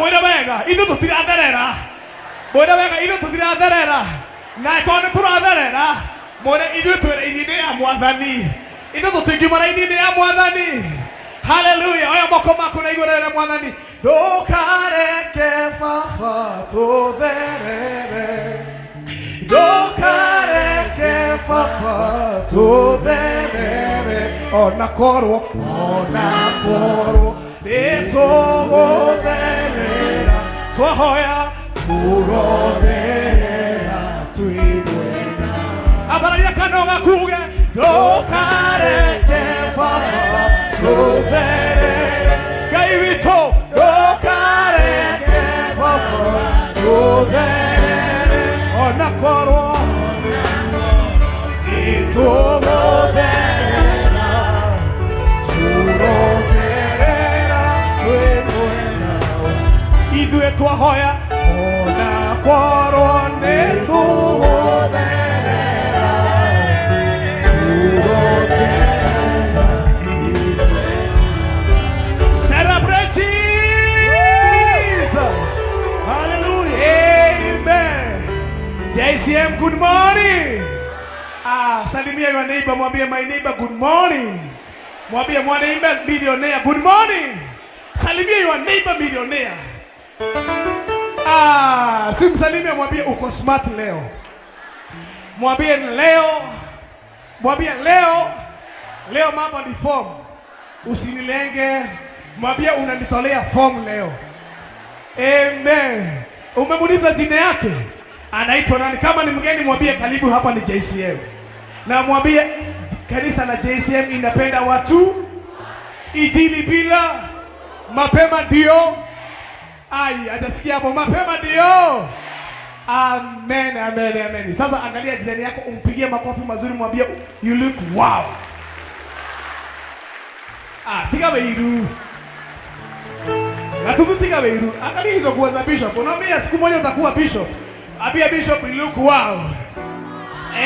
Mwĩre wega, ithuĩ tũtiratherera. Mwĩre wega, ithuĩ tũtiratherera. Na angĩkorwo nĩ tũratherera, mwĩre ithuĩ twĩ raini-inĩ ya Mwathani. Ithuĩ tũtingiuma raini-inĩ ya Mwathani. Haleluya! Oya moko maku na igũrũ wĩre Mwathani, ndũkareke Baba tũtherere, ndũkareke Baba tũtherere, ona korwo, ona korwo nĩtũgũtherera, twahoya tũrotherera twĩ mwena. Ambararia kanua gakuge, ndũkareke Baba tũtherere, Ngai witũ, ndũkareke Baba tũtherere, ona korwo nĩtũgũtherera, tũrotherera twĩ mwena. Ithuĩ twahoya, ona korwo nĩtũgũtherera, tũrotherera. Celebrate Jesus! Hallelujah. Amen. JCM, good morning. Ah, salimia your neighbor, mwambie, "My neighbor, good morning." Mwambie, "My neighbor millionaire, good morning." Salimia your neighbor millionaire. Ah, simsalimie, mwambie uko smart leo. Mwambie leo, mwambie leo, leo mambo ni form. Usinilenge, mwambie unanitolea form leo. Amen. Umemuuliza jina yake? Anaitwa nani? Kama ni mgeni, mwambie karibu, hapa ni JCM. Na mwambie kanisa la JCM inapenda watu, injili bila mapema ndio. Ai, hajasikia hapo, mapema ndio. Amen, amen, amen. Sasa angalia jirani yako, umpigie makofi mazuri, mwambie, "You look wow." Ah, tiga wĩiru. Na tiga wĩiru. Angalia hizo nguo za bishop. Unaambia siku moja utakuwa bishop. Ambia bishop, "You look wow."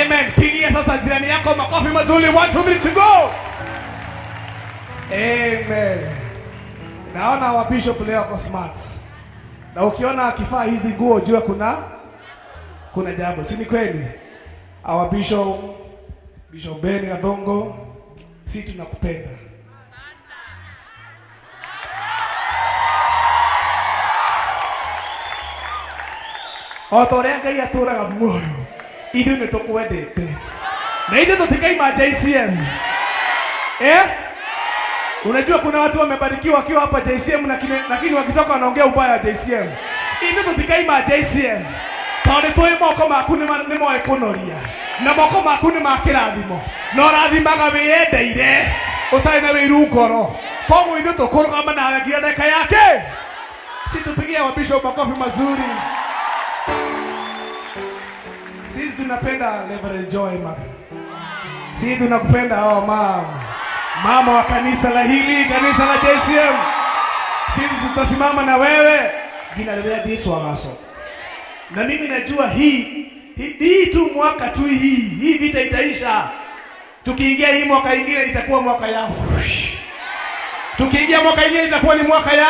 Amen. Pigia sasa jirani yako makofi mazuri. One, two, three, to go. Amen. Naona wa bishop leo wako smart. Na ukiona akivaa hizi nguo, jua kuna jambo, si ni kweli? Our bishop, Bishop Ben Gathongo, si tunakupenda. O ta ũrĩa Ngai atũraga muoyo, ithuĩ nĩ tũkwendete na ithuĩ tũtikaima JCM. Eh? Unajua kuna watu wamebarikiwa wakiwa hapa JCM, lakini wakitoka wanaongea ubaya wa JCM. Ithuĩ tũtikaima JCM tondũ tũĩ moko maku nĩ moĩ kũnoria na moko maku nĩ ma kĩrathimo na ũrathimaga wĩyendeire ũtarĩ na wĩiru ngoro, koguo ithuĩ tũkũrũgama nawe nginya ndagĩka yake. Si tupigie wa bishop makofi mazuri. Sisi tunapenda Reverend Joy Mother. Sisi tunakupenda, oh mama. Mama wa kanisa la hili, kanisa la JCM. Sisi tutasimama na wewe nginya rĩrĩa Yesu agacoka. Na mimi najua hii tu mwaka tu hii vita itaisha. Tukiingia hii mwaka ingine itakuwa mwaka ya whoosh. Tukiingia mwaka ingine itakuwa ni mwaka ya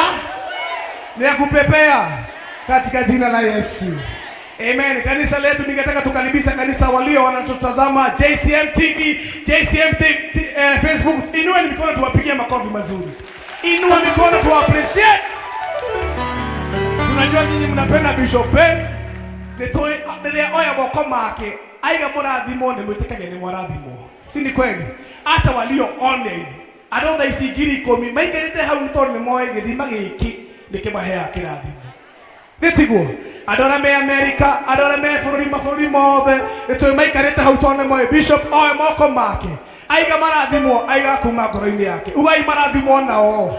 ni ya kupepea katika jina la Yesu. Amen. Kanisa letu, ningetaka tukaribisha kanisa walio wanatutazama JCM TV, JCM TV, Facebook. Inueni mikono tuwapigie makofi mazuri. Inua mikono tu appreciate. Tunajua nyinyi mnapenda Bishop Ben. Nĩtũĩ rĩrĩa oya moko make aiga mũrathimwo nĩ mwĩtĩkagia nĩ mwarathimwo, si ni kweli? Hata walio online, andũ thaa ici 10,000 maikarĩte hau nĩ tondũ nĩ moĩ gĩthima gĩkĩ nĩ kĩmaheaga kĩrathimo. Nĩ tiguo? Andũ arĩa me Amerika, andũ arĩa me bũrũri mabũrũri mothe, nĩ tũĩ maikarĩte hau tondũ nĩ moĩ bishop oe moko make aiga marathimwo, aiga kuma ngoro-inĩ yake. Ugai marathimwo nao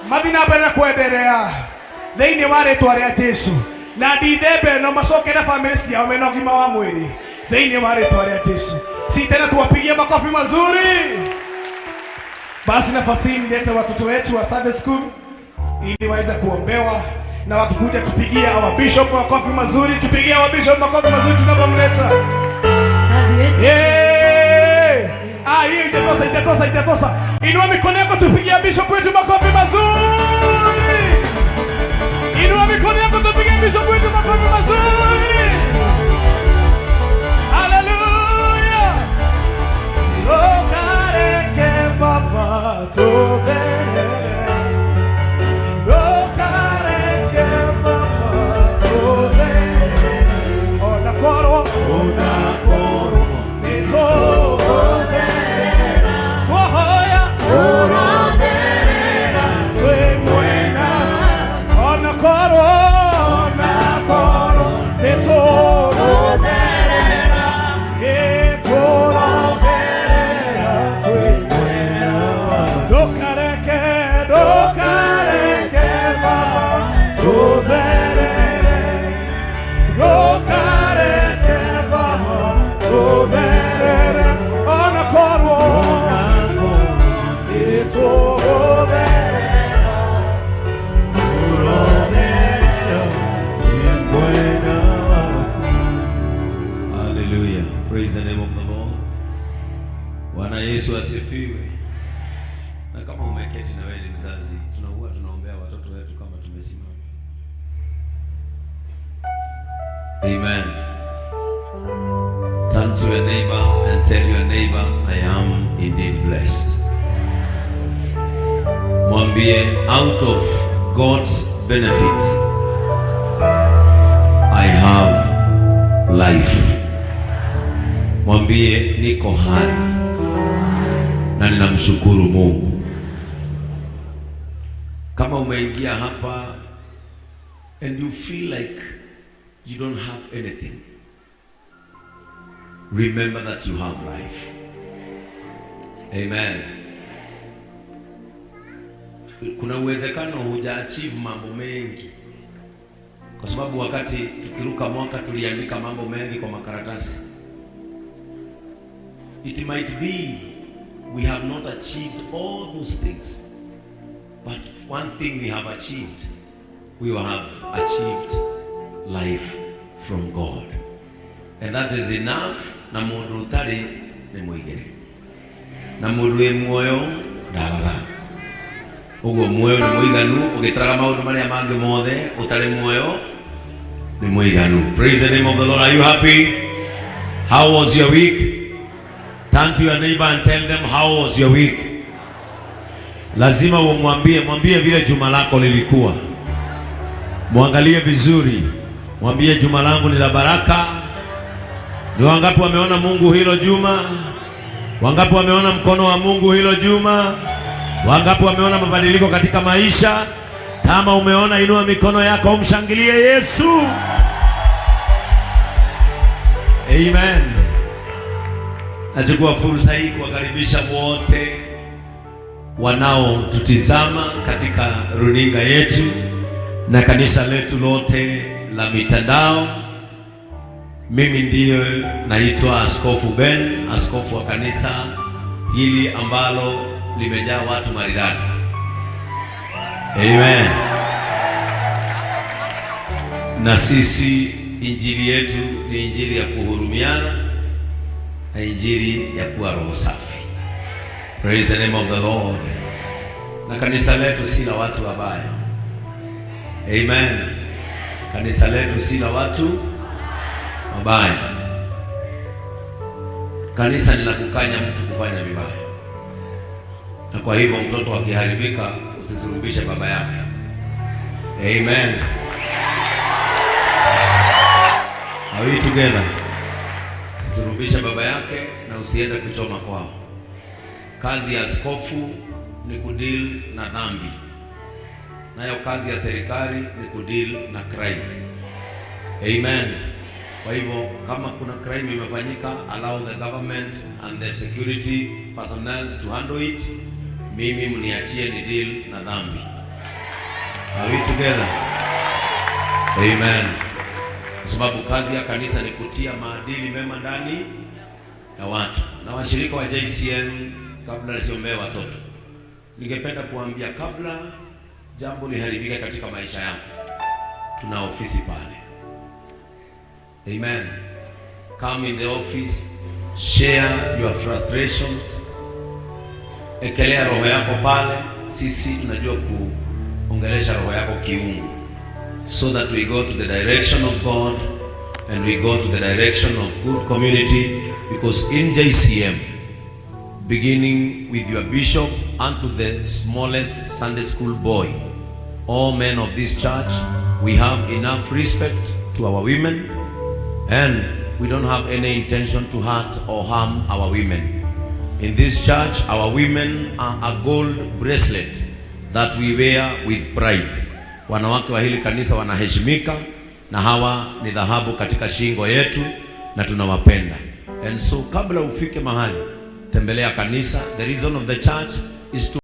mathi na mbere na kwenderea thĩinĩ wa rĩtwa rĩa Jesu, na ndithemba ĩno macokere famĩlĩ ciao mena ũgima wa mwĩrĩ thĩinĩ wa rĩtwa rĩa Jesu. Si tena tuwapigie makofi mazuri. Basi nafasi hii nilete watoto wetu wa Sunday school ili waweze kuombewa, na wakikuja tupigie our bishop makofi mazuri, tupigie our bishop makofi mazuri tunapomleta. Yeah! Ah, hiyo itatosha, itatosha, itatosha. Inua mikono yako tupigie bishop wetu makofi mazuri. Yesu asifiwe. Na kama umeketi na wewe ni mzazi, tunahuwa tunaombea watoto wetu kama tumesimama. Amen. Turn to your neighbor and tell your neighbor, "I am indeed blessed." Mwambie, "Out of God's benefits I have life." Mwambie, "Niko hai na ninamshukuru Mungu." Kama umeingia hapa and you feel like you don't have anything, remember that you have life. Amen. Kuna uwezekano huja achieve mambo mengi, kwa sababu wakati tukiruka mwaka tuliandika mambo mengi kwa makaratasi. It might be we have not achieved all those things, but one thing we have achieved, we have achieved life from God. And that is enough. Na mundu utari ni muigire, na mundu wi muoyo ndagaga. Uguo muoyo ni muiganu, ugitaraga maundu maria mangi mothe utari muoyo ni muiganu. Praise the name of the Lord. Are you happy? How was your week? Turn to your neighbor and tell them, "How was your week?" Lazima umwambie, mwambie vile juma lako lilikuwa. Mwangalie vizuri, mwambie, "Juma langu ni la baraka." Ni wangapi wameona Mungu hilo juma? Wangapi wameona mkono wa Mungu hilo juma? Wangapi wameona mabadiliko katika maisha? Kama umeona, inua mikono yako umshangilie Yesu. Amen. Nachukua fursa hii kuwakaribisha wote wanaotutizama katika runinga yetu na kanisa letu lote la mitandao. Mimi ndiyo naitwa Askofu Ben, askofu wa kanisa hili ambalo limejaa watu maridadi. Amen. Na sisi injili yetu ni injili ya kuhurumiana na injili ya kuwa roho safi. Praise the name of the Lord. Na kanisa letu si la watu wabaya. Amen. Kanisa letu si la watu wabaya. Kanisa ni la kukanya mtu kufanya vibaya, na kwa hivyo mtoto akiharibika usisurubishe baba yake. Amen. Are we together? Usisurubishe baba yake na usiende kuchoma kwao. Kazi ya askofu ni kudeal na dhambi, nayo kazi ya serikali ni kudeal na crime. Amen. Kwa hivyo kama kuna crime imefanyika, allow the government and the security personnel to handle it. Mimi mniachie ni deal na dhambi. Are we together? Amen. Kwa sababu kazi ya kanisa ni kutia maadili mema ndani ya watu. Na washirika wa JCM, kabla nisiombee watoto, ningependa kuambia kabla jambo liharibike katika maisha yako, tuna ofisi pale. Amen. Come in the office, share your frustrations, ekelea roho yako pale. Sisi tunajua kuongelesha roho yako kiungu, so that we go to the direction of God and we go to the direction of good community, because in JCM, beginning with your bishop unto the smallest Sunday school boy, all men of this church, we have enough respect to our women and we don't have any intention to hurt or harm our women. In this church, our women are a gold bracelet that we wear with pride. Wanawake wa hili kanisa wanaheshimika na hawa ni dhahabu katika shingo yetu na tunawapenda. And so kabla ufike mahali, tembelea kanisa. The reason of the church is to